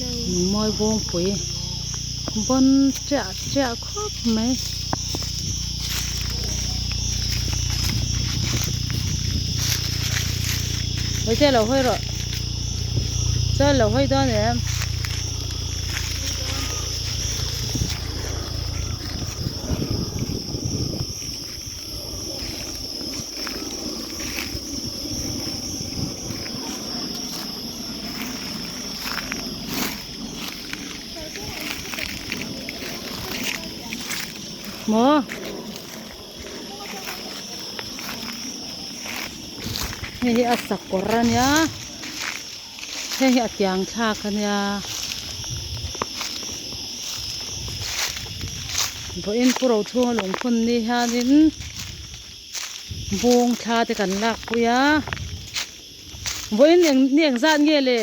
Lungmawi bawngpui bawn ṭiah ṭiah khawp mai. Hawite lo hawi rawh chuan lo hawi dawn em? Maw? Hei hi a sakawr a nia hei hi a tiang thlak a nia vawiin pu rochhunga lungphun ni hianin bung thla te kan lakpui a vawiin eng ni engzat nge le?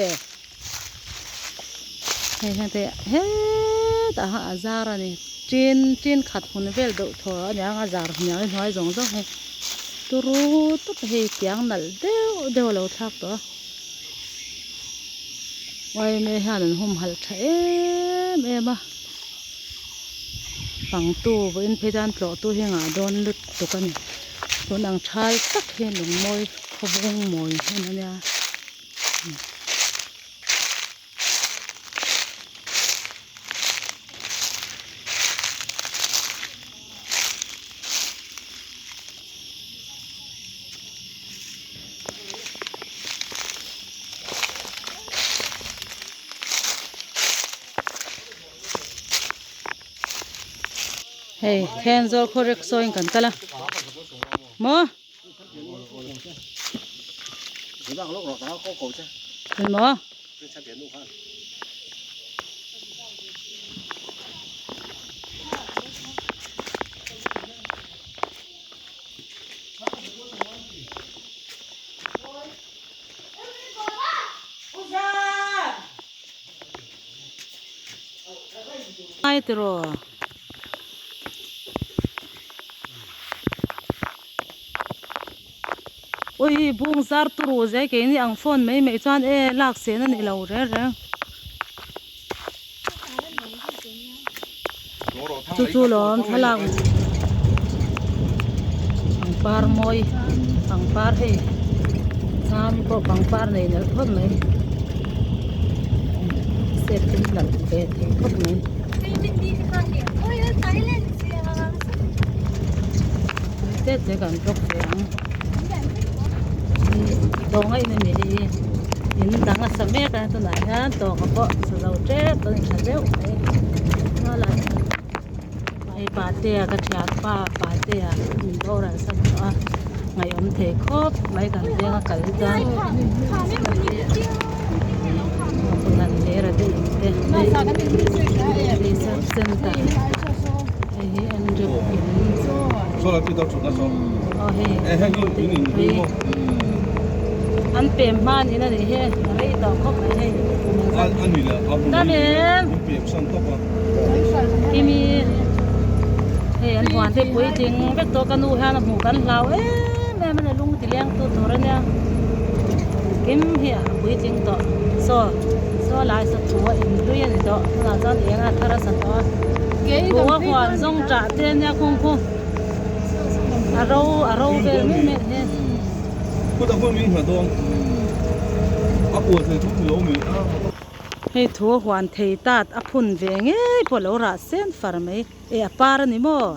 Hei hian te hetah hian a zar a ni tin tin khat hun vel deuh thaw a ni ang a zar hnial hnuai zawng zawng hi turu tawp hei tiang nalh deuh deuh a lo thlak tawh a yma hian an humhalh tha em em a pangtu vawiin phei chuan tlawhtu hi ngah dawn lutuk a ni tun ang thal tak hi lungmawi khawbung mawi hmun a nia. Hei Thenzawl khaw rickshaw in kan kal a maw. Maw? Ai tiraw. Ui bung zar turu zai keini ang phone mai mai chuan e lak sen a ni lo reng reng. Chu chu lawm thlalak pangpar mawi pangpar hei cham pawh pangpar nei nalh khawp mai step chu nalh ve thei khawp mai. Te te kan bawk ve ang tawng a in a ni hei hi in dang a sa mek a tunah hian tawng a pawh sa zo tep a ni tha deuh mai hei patea ka thian pa patea min boral sak tawh a ngaihawm thei khawp mai kan veng a kal chuan a te in te research center hei hi Andrew in aw hei an pem hma niin a nih hi a rei tawh khawp mai hei dam em kimi hei an huan te puitling vek tawh ka nu hian a hmuh kan hlau em em a ni lung ti leng tu tur a nia kim hi a puitling tawh saw saw lai saw thu a in hlui a ni tawh tunah chuan eng a thar a sa tawh a thu a huan zawng tah te a nia khung khu a ro a ro vel mai mai a ni. Hei thu a huan thei tat a phun ve ngei pawh lo rah sen far mai e a par a ni maw.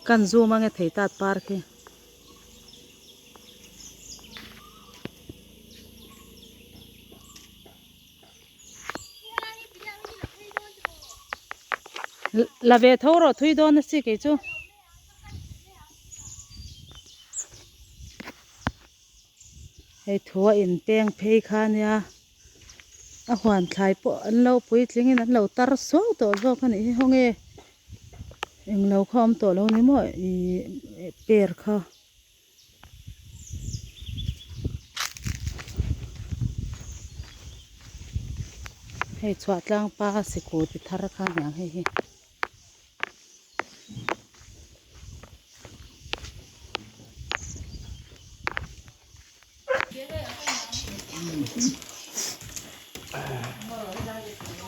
Kan zoom ange thei tat par khi. La ve tho rawh thui dawn a si kei chu. Hei thu a in peng phei kha ania a huan thlai pawh an lo puitling in an lo tar suau tawh zawk a nih hi haw nge englo kha awm tawh lo ni maw ihh per kha. Hei chhuah tlang pa sikul ti thar kha aniang hei hi.